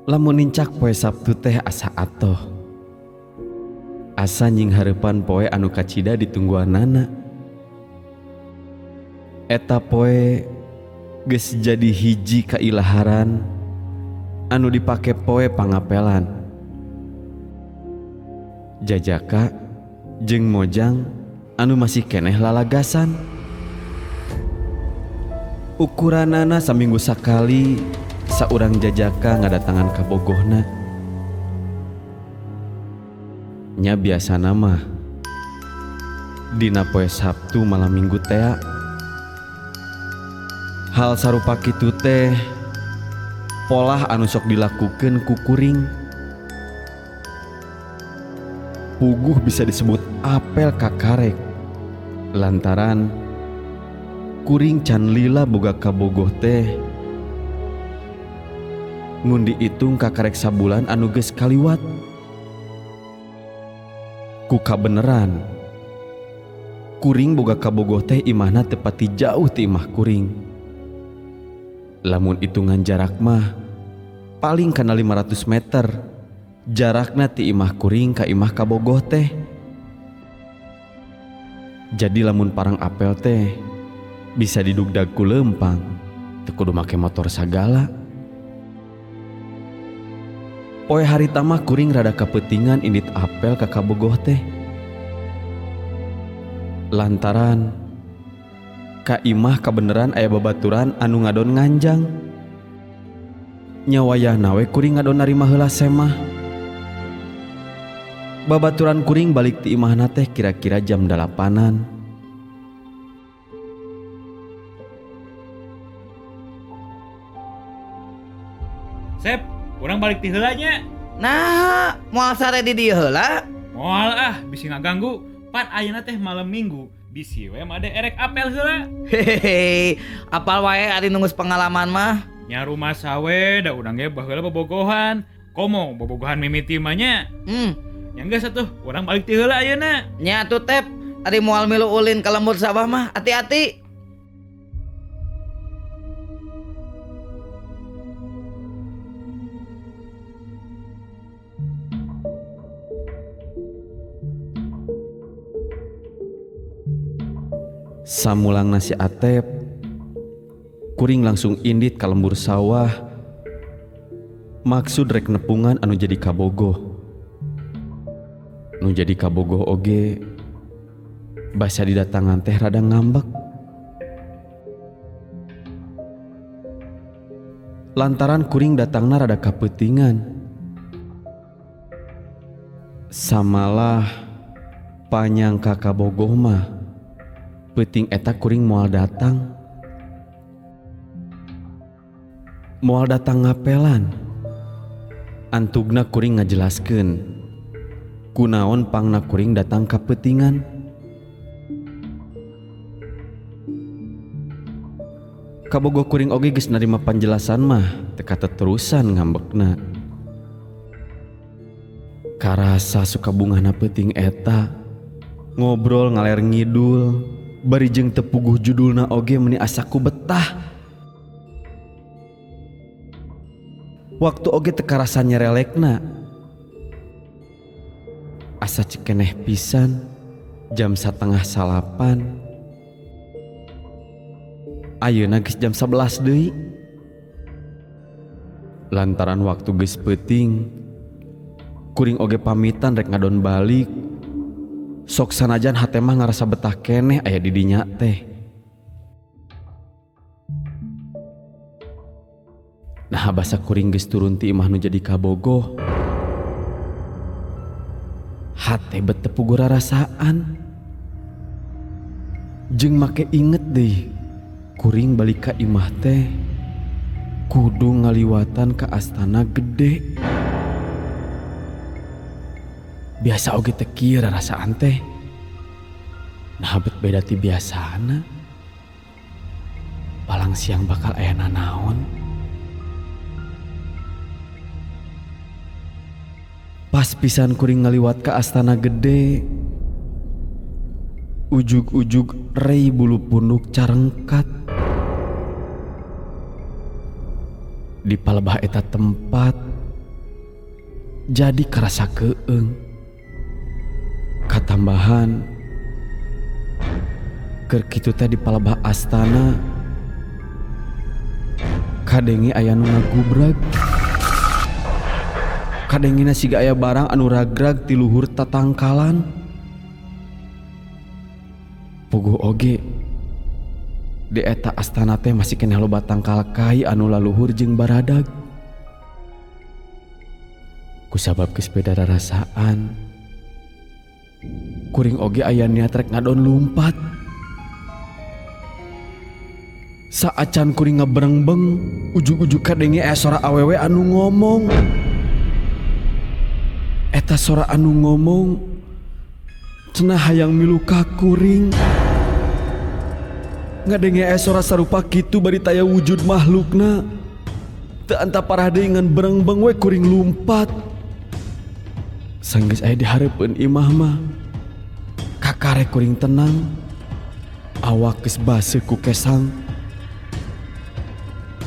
Lamun nincak poe Sabtu teh asa atoh. Asa nyinghareupan poe anu kacida ditungguanana. Eta poe geus jadi hiji kailaharan anu dipake poe pangapelan. Jajaka jeung Mojang anu masih keneh lalagasan. Ukuranana saminggu sakali saurang jajaka ngadatangan kabogohna. Nya biasana mah dina poe Sabtu malam Minggu tea. Hal sarupa kitu teh polah anu sok dilakukeun ku kuring. Puguh bisa disebut apel kakarek lantaran kuring can lila boga kabogoh teh mun diitung kakarek sabulan anu geus kaliwat. Ku kabeneran kuring boga kabogoh teh imahna teu pati jauh ti imah kuring. Lamun itungan jarak mah paling kana 500 meter jarakna ti imah kuring ka imah kabogoh teh. Jadi lamun parang apel teh bisa didugdag ku leumpang, teu kudu make motor sagala. Poe harita mah kuring rada kapeutingan indit apel ka kabogoh teh. Lantaran ka imah kabeneran aya babaturan anu ngadon nganjang. Nya wayahna we kuring ngadon narima heula semah. Babaturan kuring balik ti imahna teh kira-kira jam 8-an. Sep, urang balik ti heula nya. Nah, moal sare di dieu heula? Moal ah, bisi ngaganggu. Pan ayeuna teh malam Minggu, bisi we made erek apel heula. Hehehe, apal wae ari nunggus pengalaman mah. Nya rumah sawe da urang ge baheula bobogohan. Komo bobogohan mimiti mah nya. Nya geus atuh, urang balik ti heula ayeuna. Nya atuh Tep, ari moal milu ulin ka lembur sawah mah, hati-hati. Samulang nasi Atep, kuring langsung indit ka lembur sawah. Maksud rek nepungan anu jadi kabogoh. Nu jadi kabogoh oge basa didatangan teh rada ngambek. Lantaran kuring datangna rada kapeutingan. Samalah panyangka kabogoh mah peuting eta kuring moal datang. Moal datang ngapelan. Antugna kuring ngajelaskeun kunaon pangna kuring datang kapeutingan. Kabogoh kuring oge geus narima panjelasan mah teu kateterusan ngambekna. Karasa suka bungahna peuting eta, ngobrol ngaler ngidul, bari jeung teu puguh judulna oge meuni asa ku betah. Waktu oge teu karasa nyerelekna. Asa cekeneh pisan jam 8:30. Ayeuna geus jam 11 deui. Lantaran waktu geus peuting, kuring oge pamitan rek ngadon balik. Sok sanajan hate mah ngarasa betah keneh aya di dinya teh. Nah basa kuring geus turun ti imah nu jadi kabogoh. Hate bet teu puguh rarasaan. Jeung make inget deui, kuring balik ka imah teh kudu ngaliwatan ka astana gede. Biasa oge teu kieu rarasaan teh. Nah bet beda ti biasana. Palang siang bakal aya nanaon. Pas pisan kuring ngaliwat ka astana gede, ujug-ujug rei bulu punduk carengkat. Di palebah eta tempat Jadi karasa keeng. Katambahan keur kitu teh di palebah astana kadenge aya nu ngagubrag. Kadengena siga aya barang anu ragrag ti luhur tatangkalan. Puguh oge di eta astana teh masih keneh loba tangkal kai anu laluhur jeung baradag. Kusabab geus beda rarasaan, kuring oge aya niat rek ngadon lumpat. Saacan kuring ngaberengbeng, ujug-ujug kadenge aya sora awewe anu ngomong. Eta sora anu ngomong cenah hayang milu ka kuring. Ngadenge aya sora sarupa kitu bari taya wujud makhlukna. Teu anta parah deui ngan berengbeng we kuring lumpat. Sanggeus aya di hareupeun imah mah, kakare kuring tenang. Awak geus baseuh ku kesang.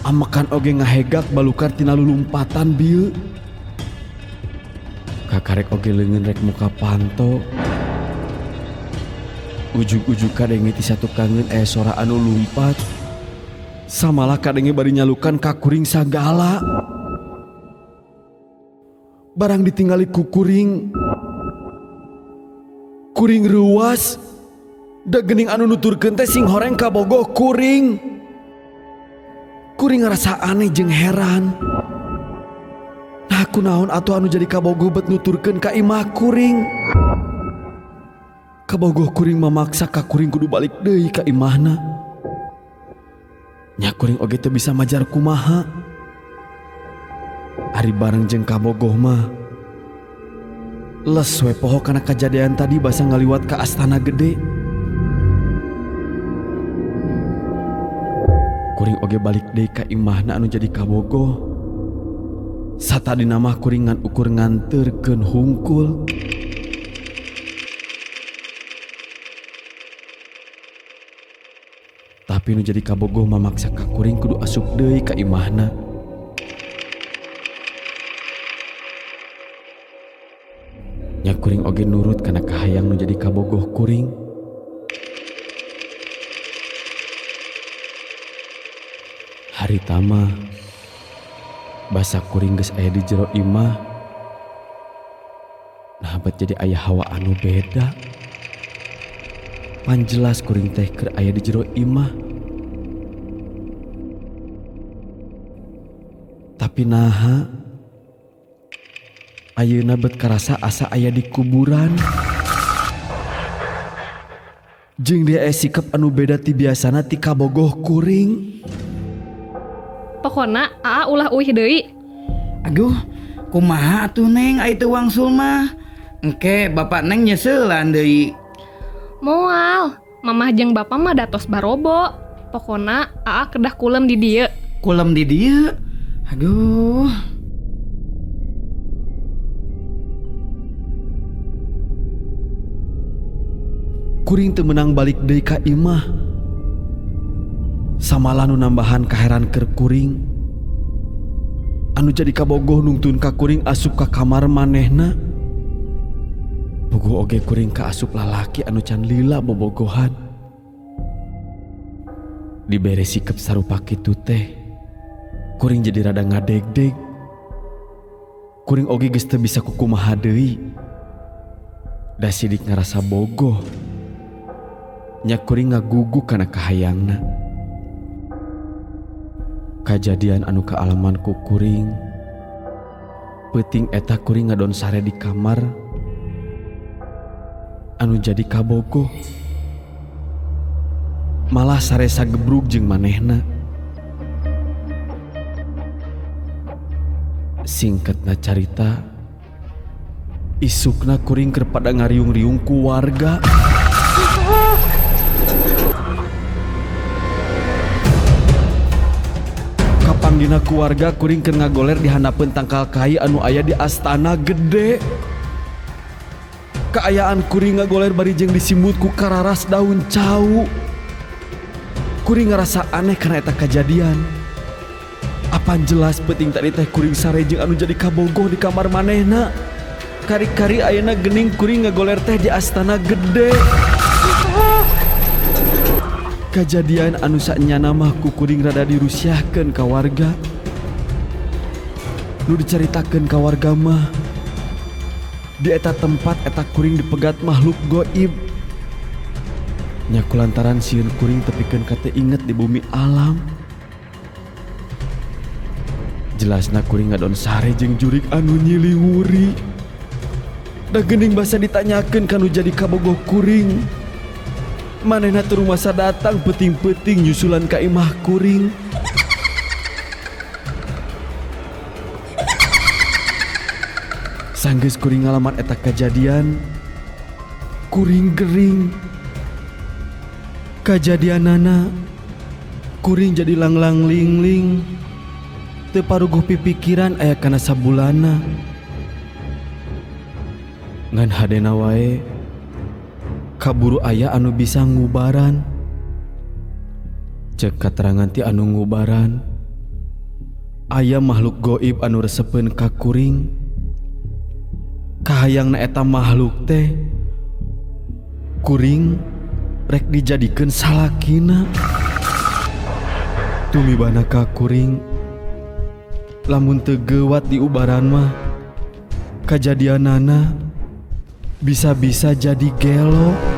Amekan oge ngahegak balukar tina lulumpatan bieu. Kakarek oge leungeun rek muka panto. Ujug-ujug kadenge ti satukangeun aya sora anu lumpat. Samalah kadenge bari nyalukan ka kuring sagala. Barang ditinggali ku kuring, kuring reuas. Da geuning anu nuturkeun teh sing horeng kabogoh kuring. Kuring ngarasa aneh jeung heran. Nah kunaon atuh anu jadi kabogoh bet nuturkeun ka imah kuring. Kabogoh kuring mamaksa ka kuring kudu balik deui ka imahna. Nya kuring oge teu bisa majar kumaha. Ari bareng jeung kabogoh mah les we poho kana kajadian tadi basa ngaliwat ka astana gede. Kuring oge balik deui ka imahna anu jadi kabogoh. Satadina mah kuring ngan ukur nganterkeun hungkul. Tapi nu jadi kabogoh mamaksa ka kuring kudu asup deui ka imahna. Nya kuring oge nurut kana kahayang nu jadi kabogoh kuring. Harita mah basa kuring geus aya di jero imah. Nah bet jadi aya hawa anu beda. Panjelas kuring teh keur aya di jero imah. Tapi naha ayeuna bet karasa asa aya di kuburan. Jeung dia aya sikap anu beda ti biasana ti kabogoh kuring. Pokona aa ulah uih deui. Aduh, kumaha atuh Neng aya teu wangsul mah. Engke bapak Neng nyeseulan deui. Moal, mamah jeung bapak mah datos barobo. Pokona aa kedah kulem di dieu. Kulem di dieu? Aduh. Kuring teu meunang balik deui ka imah. Samalah nu nambahan kaheran keur kuring. Anu jadi kabogoh nungtun ka kuring asup ka kamar manehna. Puguh oge kuring ka asup lalaki anu can lila bobogohan. Dibere sikep sarupa kitu teh, kuring jadi rada ngadegdeg. Kuring oge geus teu bisa kukumaha deui. Da sidik ngarasa bogoh. Nya kuring ngagugu kana kahayangna. Kajadian anu kaalaman ku kuring, peuting eta kuring ngadon sare di kamar anu jadi kabogoh. Malah sare sagebrug jeung manehna. Singkatna carita, isukna kuring keur pada ngariung-riung ku warga. Kapanggina keluarga kuring keur ngagoler di handapeun tangkal kai anu aya di astana gede. Kaayaan kuring ngagoler bari jeung disimbut ku kararas daun cau. Kuring ngarasa aneh karena eta kajadian. Apan jelas peuting tadi teh kuring sare jeung anu jadi kabogoh di kamar manehna. Kari-kari ayeuna geuning kuring ngagoler teh di astana gede. Kajadian anu saenyana mah ku kuring rada dirusiahkeun ka warga. Nu dicaritakeun ka warga mah di eta tempat eta kuring dipegat makhluk goib. Nya kulantaran sieun kuring tepikeun ka teu inget di bumi alam. Jelasna kuring ngadon sare jeung jurig anu nyiliwuri. Da geuning basa ditanyakeun ka nu jadi kabogoh kuring. Manehna teu rumasa datang peuting-peuting nyusulan ka imah kuring. Sanggeus kuring ngalaman eta kajadian, kuring gering. Kajadianana kuring jadi langlang ling-ling. Teu paruguh pipikiran aya kana sabulana. Ngan hadena wae kaburu aya anu bisa ngubaran. Cek katerangan ti anu ngubaran, aya makhluk goib anu resepeun ka kuring. Kahayangna eta makhluk teh kuring rek dijadikeun salakina. Tumibana ka kuring lamun teu geuwat di ubaran mah kajadianana bisa-bisa jadi gelo.